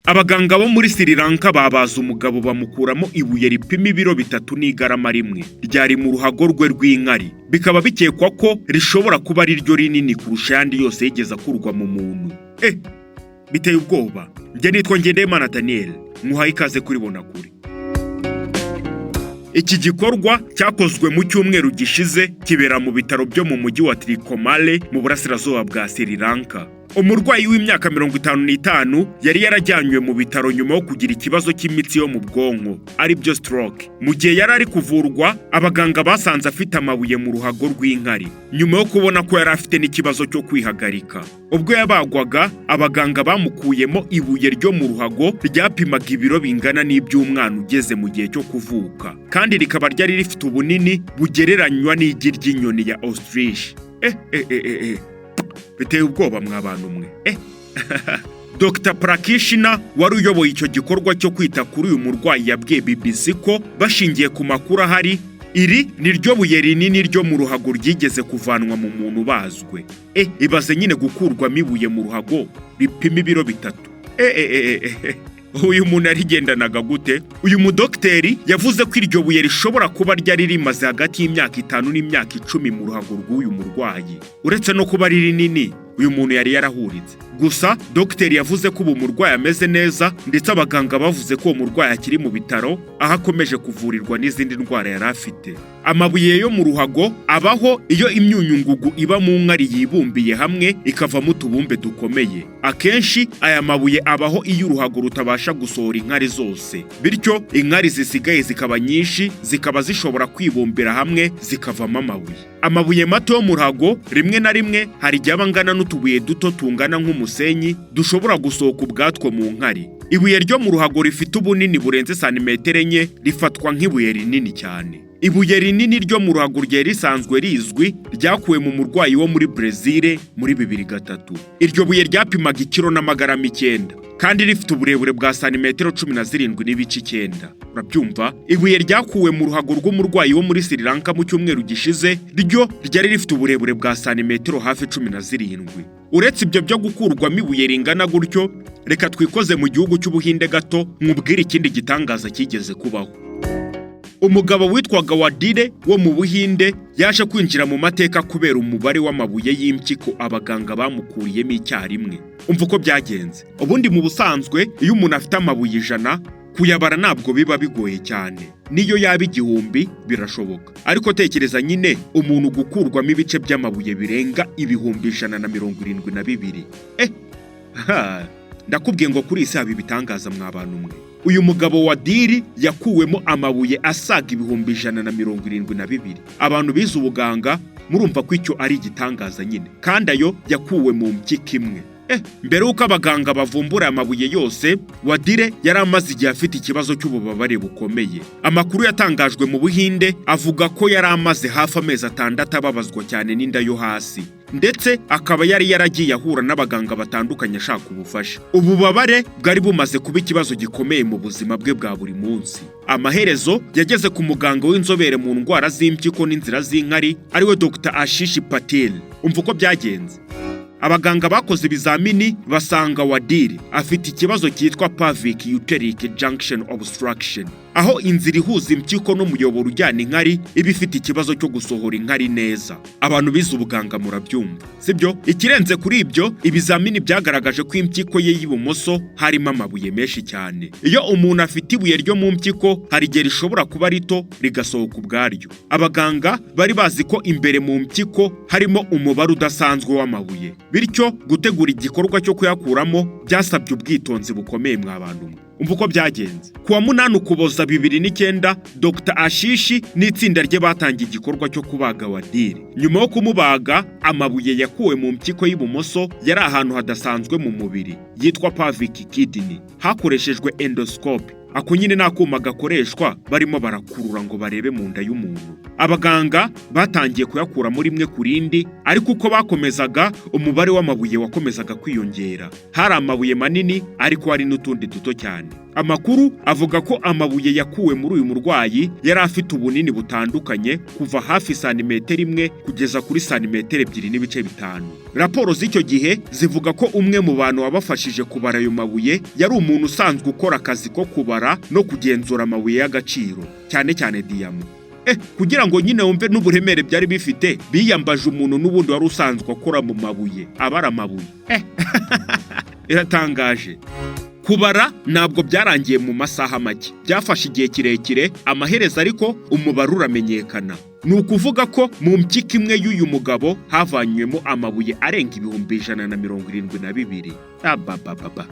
Abaganga bo muri Sri Lanka babaze umugabo, bamukuramo ibuye ripima ibiro 3 n'igarama 1 ryari mu ruhago rwe rw'inkari, bikaba bikekwa ko rishobora kuba ari ryo rinini kurusha ayandi yose yigeze akurwa mu muntu. Biteye ubwoba. Njye nitwa Ngendahimana Daniel, muhaye ikaze kuri Bonakure. Iki gikorwa cyakozwe mu cyumweru gishize, kibera mu bitaro byo mu mujyi wa Trincomalee mu burasirazuba bwa Sri Lanka. Umurwayi w'imyaka 55 yari yarajyanywe mu bitaro nyuma yo kugira ikibazo cy'imitsi yo mu bwonko, aribyo stroke. Mu gihe yari ari kuvurwa, abaganga basanze afite amabuye mu ruhago rw'inkari, nyuma yo kubona ko yari afite n'ikibazo cyo kwihagarika. Ubwo yabagwaga, abaganga bamukuyemo ibuye ryo mu ruhago ryapimaga ibiro bingana n'iby'umwana ugeze mu gihe cyo kuvuka, kandi rikaba ryari rifite ubunini bugereranywa n'igi ry'inyoni ya ostrich. Biteye ubwoba mwa bantu mwe. Dr Prakishina wari uyoboye icyo gikorwa cyo kwita kuri uyu murwayi yabwiye BBC ko bashingiye ku makuru ahari, iri ni ryo buye rinini ryo mu ruhago ryigeze kuvanwa mu muntu ubazwe. Ibaze nyine gukurwamo ibuye mu ruhago ripima ibiro 3. Uyu muntu yarigendanaga gute? Uyu mudogiteri yavuze ko iryo buye rishobora kuba ryari rimaze hagati y'imyaka 5 n'imyaka 10 mu ruhago rw'uyu murwayi. Uretse no kuba ari rinini, uyu muntu yari yarahuritse. Gusa dogiteri yavuze ko ubu umurwayi ameze neza, ndetse abaganga bavuze ko uwo murwayi akiri mu bitaro, aho akomeje kuvurirwa n'izindi ndwara yari afite. Amabuye yo mu ruhago abaho iyo imyunyungugu iba mu nkari yibumbiye hamwe ikavamo utubumbe dukomeye. Akenshi aya mabuye abaho iyo uruhago rutabasha gusohora inkari zose, bityo inkari zisigaye zikaba nyinshi, zikaba zishobora kwibumbira hamwe zikavamo amabuye. Amabuye mato yo mu ruhago rimwe na rimwe hari igihe aba angana n'utubuye duto tungana nk'umusenyi dushobora gusohoka ubwatwo mu nkari. Ibuye ryo mu ruhago rifite ubunini burenze santimetero 4 rifatwa nk'ibuye rinini cyane. Ibuye rinini ryo mu ruhago ryari risanzwe rizwi ryakuwe mu murwayi wo muri Brezil muri 2003. Iryo buye ryapimaga ikiro n'amagarama 9 kandi rifite uburebure bwa santimetero 17.9. Urabyumva? Ibuye ryakuwe mu ruhago rw'umurwayi wo muri Sri Lanka mu cyumweru gishize ryo ryari rifite uburebure bwa santimetero hafi 17. Uretse ibyo byo gukurwamo ibuye ringana gutyo, reka twikoze mu gihugu cy'Ubuhinde gato, nkubwire ikindi gitangaza cyigeze kubaho. Umugabo witwaga Wadire wo mu Buhinde yaje kwinjira mu mateka kubera umubare w'amabuye y'impyiko abaganga bamukuriyemo icyarimwe. Umva uko byagenze. Ubundi mu busanzwe, iyo umuntu afite amabuye 100, kuyabara ntabwo biba bigoye cyane, niyo yaba 1000 birashoboka. Ariko tekereza nyine umuntu gukurwamo ibice by'amabuye birenga 172,000. Ha, ndakubwiye ngo kuri iyi si haba ibitangaza mwa bantu mwe. Uyu mugabo wa Diri yakuwemo amabuye asaga 172,000. Abantu bize ubuganga murumva ko icyo ari igitangaza nyine, kandi ayo yakuwe mu mpyiko imwe. Mbere y'uko abaganga bavumbura amabuye yose, Wadire yari amaze igihe afite ikibazo cy'ububabare bukomeye. Amakuru yatangajwe mu Buhinde avuga ko yari amaze hafi amezi 6 ababazwa cyane n'inda yo hasi, ndetse akaba yari yaragiye ahura n'abaganga batandukanye ashaka ubufasha. Ububabare bwari bumaze kuba ikibazo gikomeye mu buzima bwe bwa buri munsi. Amaherezo yageze ku muganga w'inzobere mu ndwara z'impyiko n'inzira z'inkari, ariwe Dr Ashish Patil. Umva uko byagenze. Abaganga bakoze ibizamini basanga Wadiri afite ikibazo cyitwa pelvic ureteric junction obstruction, aho inzira ihuza impyiko n'umuyoboro ujyana inkari iba ifite ikibazo cyo gusohora inkari neza. Abantu bize ubuganga murabyumva, sibyo? Ikirenze kuri ibyo, ibizamini byagaragaje ko impyiko ye y'ibumoso harimo amabuye menshi cyane. Iyo umuntu afite ibuye ryo mu mpyiko, hari igihe rishobora kuba rito rigasohoka ubwaryo. Abaganga bari bazi ko imbere mu mpyiko harimo umubare udasanzwe w'amabuye, bityo gutegura igikorwa cyo kuyakuramo byasabye ubwitonzi bukomeye mwa bantu mwe. Umva uko byagenze. Ku wa 8 Ukuboza 2009, Dr Ashishi n'itsinda rye batangiye igikorwa cyo kubaga Wadiri. Nyuma yo kumubaga, amabuye yakuwe mu mpyiko y'ibumoso yari ahantu hadasanzwe mu mubiri yitwa pelvic kidney, hakoreshejwe endoscope. Ako nyine ni akuma gakoreshwa barimo barakurura ngo barebe mu nda y'umuntu. Abaganga batangiye kuyakuramo rimwe ku rindi, ariko uko bakomezaga, umubare w'amabuye wakomezaga kwiyongera. Hari amabuye manini, ariko hari n'utundi duto cyane. Amakuru avuga ko amabuye yakuwe muri uyu murwayi yari afite ubunini butandukanye, kuva hafi santimetero 1 kugeza kuri santimetero 2.5. Raporo z'icyo gihe zivuga ko umwe mu bantu wabafashije kubara ayo mabuye yari umuntu usanzwe ukora akazi ko kubara no kugenzura amabuye y'agaciro, cyane cyane diyama. Kugira ngo nyine wumve n'uburemere byari bifite, biyambaje umuntu n'ubundi wari usanzwe akora mu mabuye, abara amabuye. Iratangaje. Kubara ntabwo byarangiye mu masaha make, byafashe igihe kirekire. Amaherezo ariko umubare uramenyekana. Ni ukuvuga ko mu mpyiko imwe y'uyu mugabo havanywemo amabuye arenga 172,000. Abababa!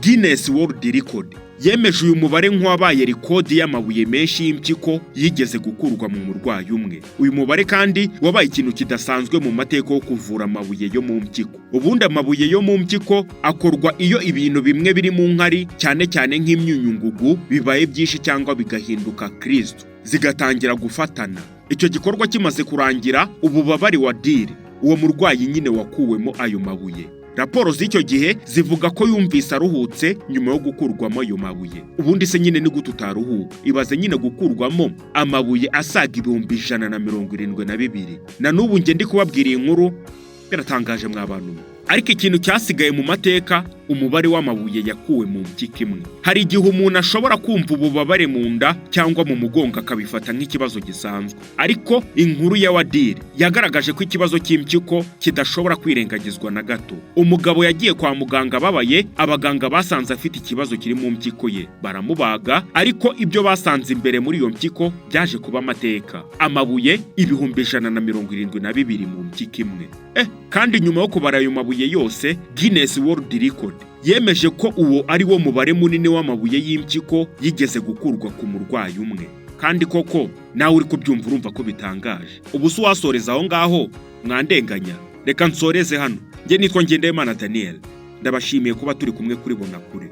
Guinness World Record yemeje uyu mubare nk'uwabaye rekodi y'amabuye menshi y'impyiko yigeze gukurwa mu murwayi umwe. Uyu mubare kandi wabaye ikintu kidasanzwe mu mateka yo kuvura amabuye yo mu mpyiko. Ubundi amabuye yo mu mpyiko akorwa iyo ibintu bimwe biri mu nkari, cyane cyane nk'imyunyungugu, bibaye byinshi cyangwa bigahinduka kristo, zigatangira gufatana. Icyo gikorwa kimaze kurangira, ububabare Wadiri, uwo murwayi nyine wakuwemo ayo mabuye, raporo z'icyo gihe zivuga ko yumvise aruhutse nyuma yo gukurwamo ayo mabuye. Ubundi se nyine ni gute utaruhuka? Ibaze nyine gukurwamo amabuye asaga 172,000. Na n'ubu njye ndi kubabwira iyi nkuru, biratangaje mwa bantu mwe. Ariko ikintu cyasigaye mu mateka, umubare w'amabuye yakuwe mu mpyiko imwe. Hari igihe umuntu ashobora kumva ububabare mu nda cyangwa mu mugongo akabifata nk'ikibazo gisanzwe, ariko inkuru ya Wadiri yagaragaje ko ikibazo cy'impyiko kidashobora kwirengagizwa na gato. Umugabo yagiye kwa muganga ababaye, abaganga basanze afite ikibazo kiri mu mpyiko ye, baramubaga, ariko ibyo basanze imbere muri iyo mpyiko byaje kuba amateka: amabuye 172,000 mu mpyiko imwe. Kandi nyuma yo kubara ayo mabuye yose, Guinness World Record yemeje ko uwo ari wo mubare munini w'amabuye y'impyiko yigeze gukurwa ku murwayi umwe. Kandi koko nawe uri kubyumva, urumva ko bitangaje. Ubu se uwasoreza aho ngaho mwandenganya? Reka nsoreze hano. Njye nitwa Ngendahimana Daniel, ndabashimiye kuba turi kumwe kuri Bona Kure.